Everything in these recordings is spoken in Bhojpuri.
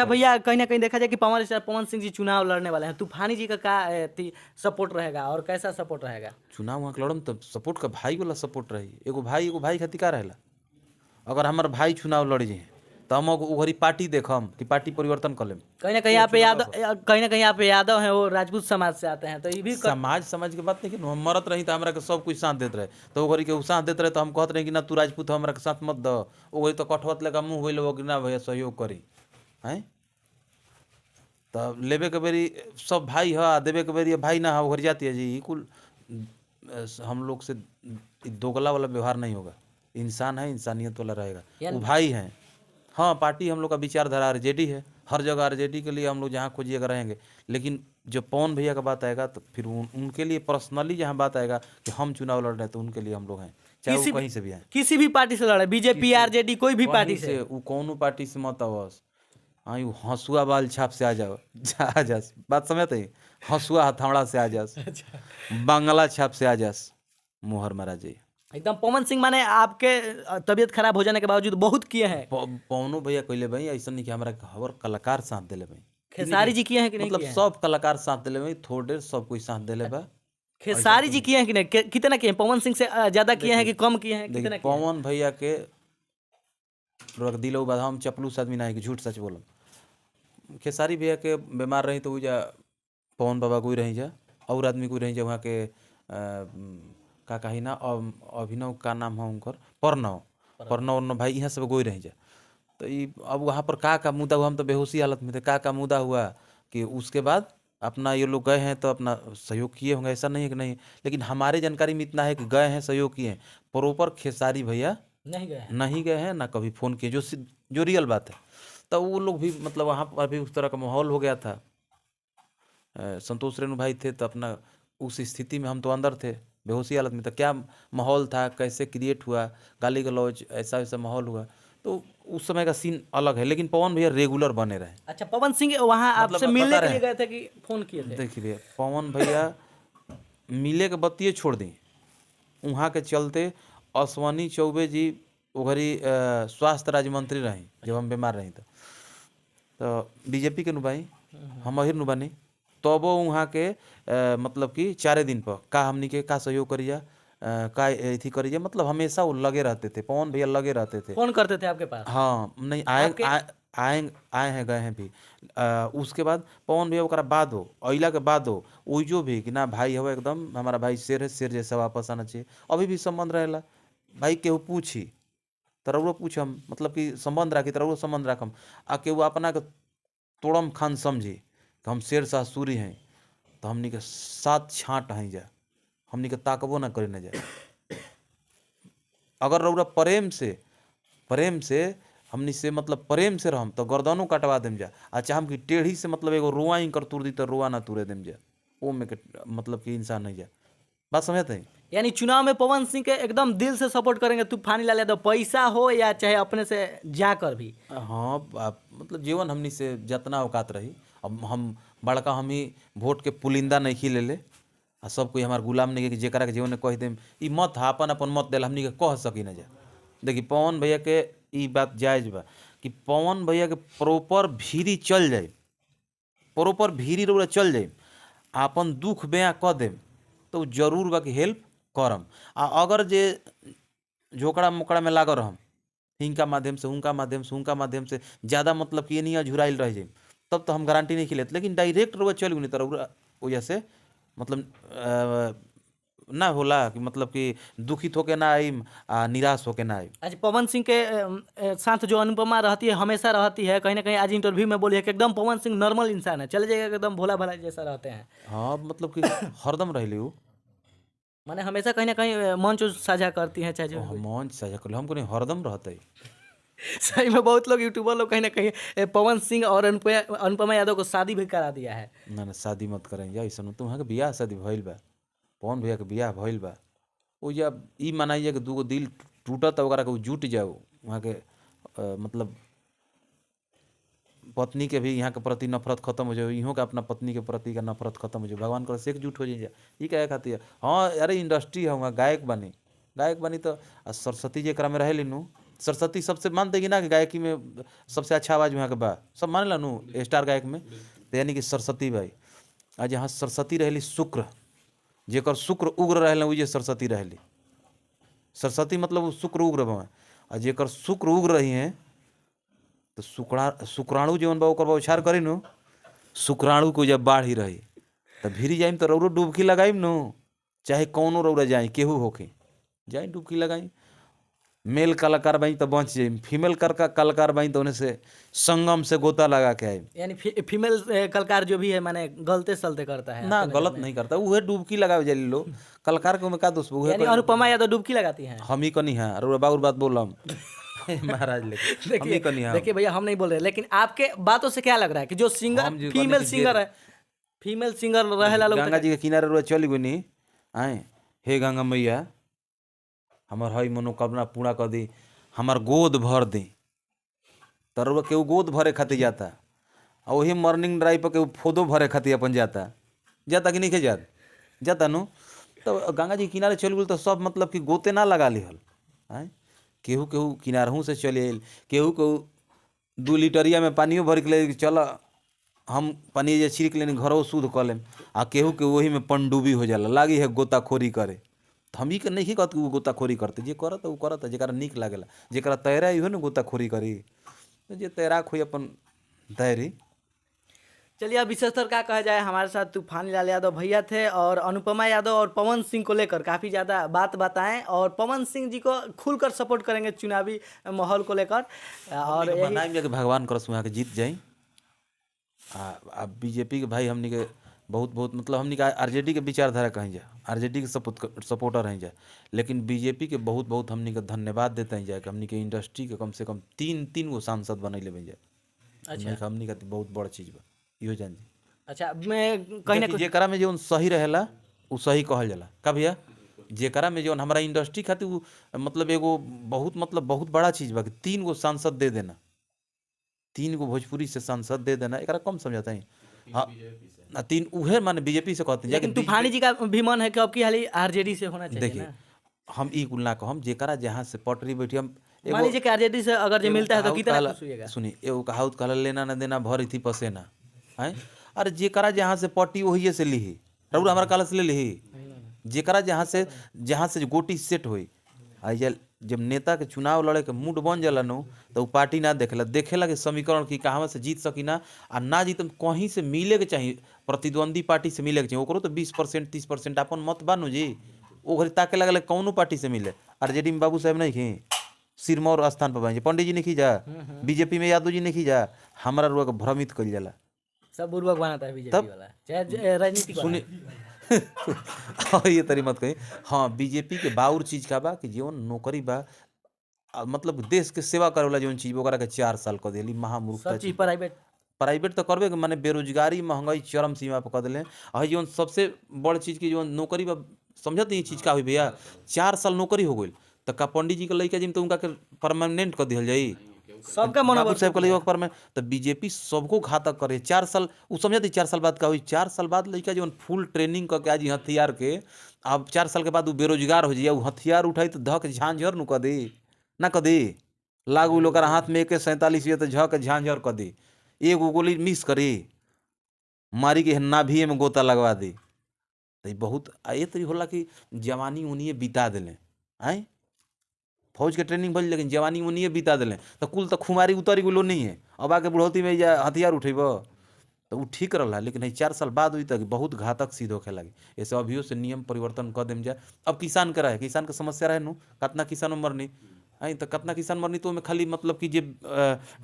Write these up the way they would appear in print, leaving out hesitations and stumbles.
भैया कहीं ना कहीं देखा जाए कि पावर स्टार पवन सिंह जी चुनाव लड़ने वाले हैं, तूफानी जी का का सपोर्ट रहेगा और कैसा सपोर्ट रहेगा? चुनाव वहाँ के लड़म तब सपोर्ट का भाई वाला सपोर्ट रही। एगो भाई खातिर का रहेला, अगर हमार भाई चुनाव लड़ जाए तो हम उघरी पार्टी देखम कि पार्टी परिवर्तन कर लेम। कहीं ना कहीं आप यादव, कहीं ना कहीं आप यादव हैं, वो राजपूत समाज से आते हैं, तो ये भी समाज समाज के बात नहीं, हम मरत रही तो हमरा के सब कुछ साथ देत रहे, तो उघरी के साथ देत रहे तो हम कहत रहे कि ना तू राजपूत हमरा के साथ मत दो, उघरी तो कठवत लेका मुँह होइल कि ना भैया सहयोग करी हैं। तब लेवे के बेरी सब भाई है, देवे के बेरी भाई ना है, उघरी जाती है जी। कुल हम लोग से दोगला वाला व्यवहार नहीं होगा, इंसान है इंसानियत वाला रहेगा, वो भाई हैं। हाँ, पार्टी हम लोग का विचारधारा आरजेडी है, हर जगह आरजेडी के लिए हम लोग जहाँ खोजिएगा रहेंगे, लेकिन जब पवन भैया का बात आएगा तो फिर उनके लिए पर्सनली जहाँ बात आएगा कि हम चुनाव लड़ रहे हैं तो उनके लिए हम लोग हैं, चाहे वो कहीं से भी आए, किसी भी पार्टी से लड़े, बीजेपी आरजेडी कोई भी पार्टी से, वो कौनो पार्टी से मत आवस, हाँ you हंसुआ बाल छाप से आ जाओ, जा जास, बात समझते ही, हंसुआ हथौड़ा से आ जास, बांग्ला छाप से आ जास, मोहर महाराज जी। एकदम पवन सिंह माने आपके तबीयत खराब हो जाने के बावजूद बहुत किए हैं। पवनो भैया कहले भाई ऐसा नहीं कि हमारा हर कलाकार साथ दिले भाई, खेसारी जी किए हैं कि नहीं? मतलब सब कलाकार साथ दिले भाई, थोड़े सब कोई साथ दिले बा। खेसारी जी किए हैं कि नहीं? कितना किए हैं? पवन सिंह से ज्यादा किए हैं कि कम किए हैं? कितना? पवन भैया के रख दिलो बाद हम चपलूस आदमी ना है कि झूठ सच बोलम। खेसारी भैया के बीमार रही तो जा पवन बाबा कोई रही जा, और आदमी कोई रही जा वहाँ के का कही ना अभिनव का नाम है उनकर, प्रणव प्रणव भाई यहाँ सब गोई रही जा। तो ये अब वहाँ पर का का मुद्दा हुआ, हम तो बेहोशी हालत में थे, का का मुद्दा हुआ कि उसके बाद अपना ये लोग गए हैं तो अपना सहयोग किए होंगे, ऐसा नहीं है कि नहीं, लेकिन हमारे जानकारी में इतना है कि गए हैं सहयोग किए हैं। प्रॉपर खेसारी भैया नहीं गए हैं, ना कभी फ़ोन किए, जो रियल बात है। तो वो लोग भी मतलब वहाँ पर भी उस तरह का माहौल हो गया था। संतोष रेणु भाई थे तो अपना उस स्थिति में हम तो अंदर थे बेहोशी हालत में, तो क्या माहौल था, कैसे क्रिएट हुआ, गाली गलौज ऐसा वैसा माहौल हुआ, तो उस समय का सीन अलग है। लेकिन पवन भैया रेगुलर बने रहे। अच्छा, पवन सिंह वहाँ आपसे मतलब मिलने के लिए गए थे कि फोन किए थे? देखिए पवन भैया मिले के बत्तिए छोड़ दी, वहाँ के चलते अश्वनी चौबे जी उघरी स्वास्थ्य राज्य मंत्री रही जब हम बीमार रही तो बीजेपी के नुबाई हम अहिर नुबानी, तब वो वहाँ के मतलब कि 4 दिन पर का हमनी के का सहयोग करिया, का अथी करिया, मतलब हमेशा वो लगे रहते थे, पवन भैया लगे रहते थे। फोन करते थे आपके पास? हाँ, नहीं आए आए आए हैं गए हैं भी। उसके बाद पवन भैया ओकरा बाद हो अइला के बाद हो ओइजो भी कि ना भाई हो एकदम हमारा भाई शेर है, शेर जैसा वापस आना चाहिए। अभी भी संबंध रहेला भाई, केहू पूछी तो रउरो पूछम, मतलब कि संबंध राखी तो रउरो संबंध राखम, आ केहू अपना के तोड़म खान समझी कि हम शेर शाह सूरी हैं तो हमनी के 7 छाँट हैं जा, हमनी के ताकबो ना करे ना जाए। अगर रउरा प्रेम से हमनी से मतलब प्रेम से रहम तो गर्दनों कटवा देम जा, आ चाहम कि टेढ़ी से मतलब एगो रोआ ही कर तुर दी तो रोआ ना तुरे देम जा, ओ में के मतलब कि इंसान नहीं जा। बात समझते हैं? यानी चुनाव में पवन सिंह के एकदम दिल से सपोर्ट करेंगे तूफानी लाल यादव, पैसा हो या चाहे अपने से जाकर भी। हाँ, मतलब जीवन हमनी से जितना औकात रही। अब हम बड़का हम ही वोट के पुलिंदा नहीं खी ले आ सब कोई हमार गुलाम नहीं कि जेकरा के जीवन कह देम ई मत हा, अपन अपन मत दिल हमनी के कह सकी ना जा। देखिए पवन भैया के ई बात जायज बा कि पवन भैया के प्रॉपर भीरी चल जाए, प्रॉपर भीरी रउरा चल जाए, अपन दुख बयां कह देम तो जरूर बा कि हेल्प करम। आ अगर जे झोकड़ा मोकड़ा में लागल रहम हिनका माध्यम से उनका माध्यम से उनका माध्यम से ज़्यादा मतलब कि नहीं झुराइल रह जाए तब तो हम गारंटी नहीं खिलेते, लेकिन डायरेक्ट रउआ चल गई तो रउरा वजह से मतलब ना होला कि मतलब कि दुखित होके ना आइम आ निराश होके ना आइम। आज पवन सिंह के साथ जो अनुपमा रहती है हमेशा रहती है, कहीं ना कहीं आज इंटरव्यू में बोली है कि एकदम पवन सिंह नॉर्मल इंसान है, चले जाएगा एकदम भोला भाला जैसा रहते हैं। हाँ, मतलब कि हरदम रही वो, माने हमेशा कहीं ना कहीं मंच साझा करती हैं, चाहे जो मंच साझा कर हमको नहीं हरदम रहते। सही में बहुत लोग यूट्यूबर लोग कहीं ना कहीं पवन सिंह और अनुपमा यादव को शादी भी करा दिया है। ना ना शादी मत करें ऐसा, तो वहाँ के बियाह शादी भइल बा, पवन भैया के बियाह भइल बा, वो जब ई मनाइए कि दूगो दिल टूटत ओकरा के जुट जाओ, वहाँ के मतलब पत्नी के भी यहाँ के प्रति नफरत खत्म हो जाए, इहों के अपना पत्नी के प्रति का नफरत खत्म हो जाए, भगवान करे से एकजुट हो जाए। ई कहे खातिर हाँ, अरे इंडस्ट्री है वहाँ, गायक बनी, गायक बनी तो सरस्वती जी एकरा में रहे नु सरस्वती सबसे मानते कि ना कि गायकी में सबसे अच्छा आवाज़ वहाँ के बा, सब मानेला नु स्टार गायक में। तो यानी कि सरस्वती भाई, आ जहाँ सरस्वती रहली शुक्र, जेकर शुक्र उग्र रहले उ जे सरस्वती रहली। सरस्वती मतलब उ शुक्र उग्र बा, आ जेकर शुक्र उग्र रही हैं तो शुक्राणु जौन बा ओकर बौछार करी नु, शुक्राणु को जब बाढ़ ही रही तो भिरी जाइम तो रौरो डुबकी लगाइम नु, चाहे कौनो रौरा जाई केहू होके जाई डुबकी लगाई। मेल कलाकार बाई तो बच जाइम, फीमेल कलाकार बाई तो उन्हें से संगम से गोता लगा के आई। यानी फीमेल कलाकार जो भी है माने गलते सलते करता है ना, गलत नहीं करता, उहे डुबकी लगावे जाली लो कलाकार के में का दोष, उहे यानी अनुपमा यादव डुबकी लगाती हैं। हम ही कनी हां और बाउर बात बोलम महाराज लेके हम ही कनी हां। देखिए भैया हम नहीं बोल रहे, लेकिन आपके बातों से क्या लग रहा है कि जो सिंगर फीमेल सिंगर है, फीमेल सिंगर रहेला लोग गंगा जी के किनारे रुआ चली गनी आए, हे गंगा मैया हमर हई मनोकामना पूरा कर दी, हमर गोद भर दी, त रउआ केहू गोद भरे खातिर जाता, आ वही मॉर्निंग ड्राइव पर केहू फोदो भरे खातिर अपन जाता, जाता कि नहीं जात जाता नु। तो गंगा जी किनारे चल गेल तो सब मतलब कि गोते ना लगा लिहल आए, केहू केहू किनारहू से चली आयल, केहू केहू 2 लीटरिया में पानियो भर के ले चल हम पानी जे छिड़क लेनी घरों शुद्ध कऽ लेम, आ केहू के वही में पनडुब्बी हो जाला, लागी है गोताखोरी करे। तो हम ई के नहीं कहत कि उ गोताखोरी करते, जे करत उ करत, जेकरा नीक लागेला, जेकरा तैरे इहो न गोताखोरी करी, जे तैराक होई अपन तैरी। चलिए अब विशेषतर क्या कहा जाए, हमारे साथ तूफानी लाल यादव भैया थे और अनुपमा यादव और पवन सिंह को लेकर काफ़ी ज़्यादा बात बताएं और पवन सिंह जी को खुलकर सपोर्ट करेंगे चुनावी माहौल को लेकर। और बनाएं कि भगवान करस वहाँ के जीत जाए। आ बीजेपी के भाई हमनी के बहुत बहुत मतलब हमनी के आरजेडी के विचारधारा कहीं जा, आरजेडी के सपोर्टर हैं जा, लेकिन बीजेपी के बहुत बहुत हमनी के धन्यवाद देते हैं जा कि हमनी के इंडस्ट्री के कम से कम 3-3 गो सांसद बनैले बन जाए। अच्छा, हमनी के बहुत बड़ चीज़ बा इहो जान जी। अच्छा, मैं कहीं ना जेकरा में जौन सही रहेला उ सही कहल जाला का भैया, जेकरा में जौन हमारा इंडस्ट्री खातिर उ मतलब एगो बहुत मतलब बहुत बड़ा चीज़ बा कि 3 गो सांसद दे देना, 3 गो भोजपुरी से सांसद दे देना, एकरा कम समझाते हैं। हाँ, 3 उहे माने बीजेपी से कहते हैं। लेकिन तूफानी जी का भी मन है कि अब की हाली आरजेडी से होना चाहिए। देखिए हम ई कुल ना कहम, जेकरा जहाँ से पटरी बैठी हम मान लीजिए कि आरजेडी से अगर जो मिलता है तो कितना खुश होइएगा। सुनी एगो कहावत कहला लेना ना देना भर थी पसेना है, अरे जेकरा जहाँ से पटी वही से लिही, रउरा हमारा काला से ले लिही, जेकरा जहाँ से गोटी सेट होई। आ जब नेता के चुनाव लड़े के मूड बन जाला नु तो उ पार्टी ना देखेला, देखेला कि समीकरण की कहवा से जीत सकी ना, आ ना जीतम कहीं से मिले के चाही, प्रतिद्वंदी पार्टी से मिले के चाही, ओकरो तो 20% 30% अपन मत बानू जी, ओ घड़ी ताके लगल कौनो पार्टी से मिले। आरजेडी में बाबू साहब नहीं खी, सिरमौर स्थान पर बन पंडित जी नहीं जा, बीजेपी में यादव जी नहीं जा, हमारा रुआ के भ्रमित कइल जाला, सब बुर्बक बनाता है बीजेपी वाला, चाहे राजनीति सुनी और ये तरी मत कही। हाँ, बीजेपी के बाउर चीज का बा कि जीवन नौकरी बा मतलब देश के सेवा करे वाला जौन चीज ओकरा के 4 साल कर देली, महामूर्खता। सब चीज प्राइवेट प्राइवेट तो करबे माने बेरोजगारी महंगाई चरम सीमा पर कर दिले। आ जौन सबसे बड़ चीज की जौन नौकरी बा, समझत नहीं चीज का हुई भैया, 4 साल नौकरी हो गई तो का पंडित जी के लइका जिम तो उनका के परमानेंट कर दिहल जाई, सबका मनोबल साहब के लइका परमानेंट। तो बीजेपी सबको घातक करे 4 साल, उ समझत 4 साल बाद का हुई, 4 साल बाद लइका जौन फुल ट्रेनिंग करके आज हथियार के, अब 4 साल के बाद उ बेरोजगार हो जाई, उ हथियार उठाई तो धक झांझर नु कर दी ना कर दी, लागू लोग हाथ में AK-47 ये तो झक झांझर कर दी, एगो गोली मिस करी मारी के नाभिए में गोता लगवा दी। तो बहुत ये तरी होला कि जवानी उनिए बिता दिले, आए फौज के ट्रेनिंग भइल लेकिन जवानी उनिए बिता दिले, तो कुल तो खुमारी उतरी गेलो नहीं है, अब आके बुढ़ौती में जा हथियार उठेब तो उ ठीक रहा। लेकिन 4 साल बाद हुई तक बहुत घातक सिद्ध होखे लगी। ऐसे अभियो से नियम परिवर्तन कर देम जाए। अब किसान के रहे, किसान के समस्या रहे नु, कितना किसान मरनी आई तो कितना किसान मरनी, तो ओमे खाली मतलब कि जे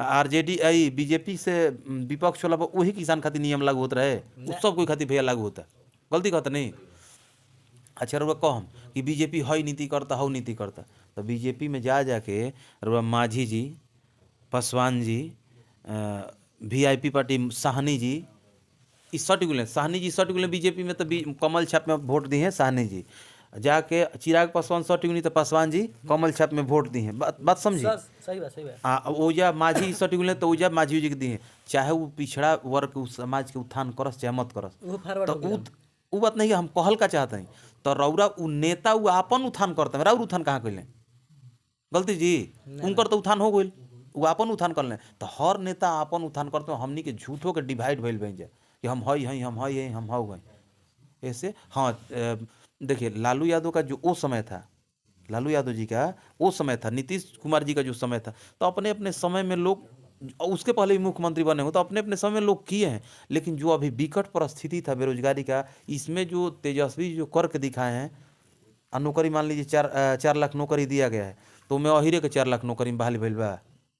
आरजेडी आई बीजेपी से विपक्ष वाला वही किसान खातिर नियम लागू होत रहे, उ सब कोई खातिर भैया लागू होता, गलती कहता नहीं। अच्छा रुआ कहम कि बीजेपी हई नीति करता हऊ नीति करता, तो बीजेपी में जा जाके रुआ Manjhi ji, Paswan ji, VIP party Sahni ji, ई सट गेल, साहनी जी सट गेल बीजेपी में तो कमल छाप में वोट दी है साहनी जी, जाके चिराग पासवान सट गेल तो पासवान जी कमल छाप में वोट दी है। बात समझी? सही बात, सही बात। आ ओजा माझी सट गेल तो ओजा माझी जी के दी है, चाहे वो पिछड़ा वर्ग उस समाज के उत्थान करस चाहे मत करस, तो उ बात नहीं हम कहल का चाहते हैं। तो रौरा उ नेता उ आपन उत्थान करते हैं, राउर उत्थान कहाँ कैले? गलती जी उनकर तो उत्थान हो गइल, वो अपन उत्थान कर लें। तो हर नेता अपन उत्थान करते हैं, हमनी के झूठो के डिवाइड भइल बन जाए कि हम हई हई, हम हई हई, हम हऊ हई। ऐसे हाँ देखिए लालू यादव का जो वो समय था, लालू यादव जी का वो समय था, नीतीश कुमार जी का जो समय था, तो अपने अपने समय में लोग, और उसके पहले भी मुख्यमंत्री बने हो, तो अपने अपने समय में लोग किए हैं। लेकिन जो अभी विकट परिस्थिति था बेरोजगारी का, इसमें जो तेजस्वी जो करके दिखाए हैं, आ नौकरी मान लीजिए 4 लाख नौकरी दिया गया है, तो मैं अहिरे के 4 लाख नौकरी में बहाली भइल बा?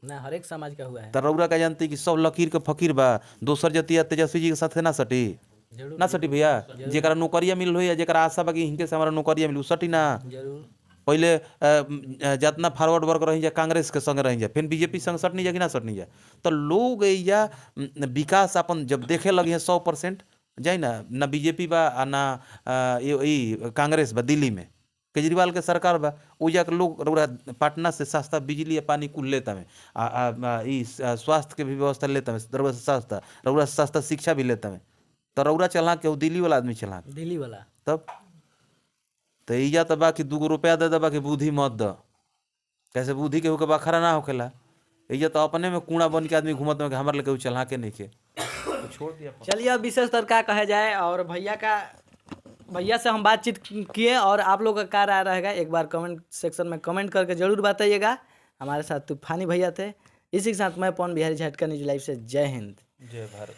ना, हर एक समाज का हुआ है। त रउरा का जानती कि सब लकीर के फकीर बा, दोसर जतिया तेजस्वी जी के साथे ना सटी? जरूर। ना सटी भैया? जेकरा नौकरिया मिलल हो या जेकरा आशा बा कि हिनके से हमारा नौकरिया मिली, उ सटी ना? जरूर। पहले जितना फॉरवर्ड वर्ग रही जा, कांग्रेस के संग रही जा, फिर बीजेपी संग सटनी जा कि ना सटनी जा? तो लोग या विकास अपन जब देखे लगी है 100% जाई ना, ना बीजेपी बा आ ना ई कांग्रेस बा। दिल्ली में केजरीवाल के सरकार बा, ओइजा के लोग रउरा पटना से सस्ता बिजली आ पानी कुल लेता में आ, आ, आ ई स्वास्थ्य के भी व्यवस्था लेता में रउरा से सस्ता, रउरा से सस्ता शिक्षा भी लेता में। तो रउरा चला के दिल्ली वाला आदमी चला? दिल्ली वाला। तब तो इजा तो बा कि 2 गो रुपया दे दे, बाकी बुद्धि मत द। कैसे बुद्धि केहू के बखरा ना होखेला। इजा तो अपने में कूड़ा बन के आदमी घूमत में कि हमारे लिए केहू चला के नहीं के, तो छोड़ दिया। चलिए, अब विशेष तौर का कहा जाए और भैया से हम बातचीत किए और आप लोग का क्या राय रहेगा, एक बार कमेंट सेक्शन में कमेंट करके जरूर बताइएगा। हमारे साथ तूफानी भैया थे। इसी के साथ मैं पवन बिहारी, झटका न्यूज लाइव से। जय हिंद। जय भारत।